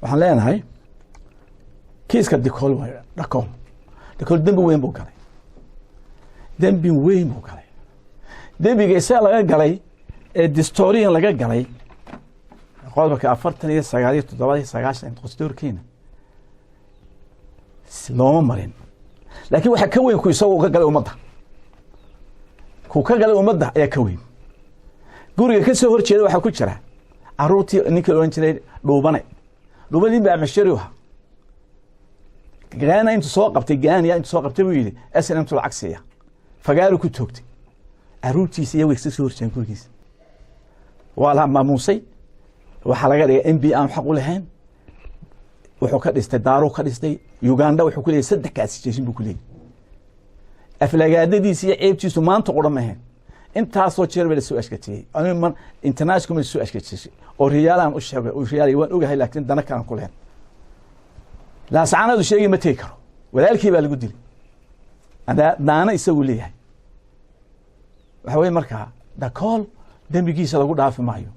Waxaan leenahay kiiska Dikool, Dhakool. Dhakool dembi weyn buu galay, dembi weyn buu galay. Dembiga isaga laga galay ee distorian laga galay, qodobka 49 iyo 97 dastuurkiina looma marin, laakiin waxaa ka weyn ku isagu ka galay ummadda. Ku ka galay ummadda ayaa ka weyn. Guriga ka soo horjeeda waxaa ku jira caruurtii ninkii la odhan jiray Dhuubane. Dhuubane nin baa mashari ahaa. Gaana intuu soo qabtay, gaaniya intuu soo qabtay buu yidhi SNM tu lacag siiya, fagaaru ku toogtay caruurtiisa iyo way ka soo horjeedeen gurigiisa. Waa la maamuusay, waxaa laga dhigay MP aan xaq u lahayn. Wuxuu ka dhistay daaruu ka dhistay Uganda, wuxuu ku leeyahy 3 gas station buu ku leeyahy. Aflagaadadiisa iyo ceebtiisu maanta qura ma ahayn, intaasoo jeer baa lasoo ashkatiyey. Anigu man international ma soo ashkatiyey oo riyaalaan u sheegay oo riyaal waan ogahay, laakiin dana kalan ku lahayn. Laascaanadu sheegi ma tegi karo, walaalkii baa lagu dilay, daana isagu leeyahay. Waxa weye markaa Dhakool dembigiisa lagu dhaafi maayo.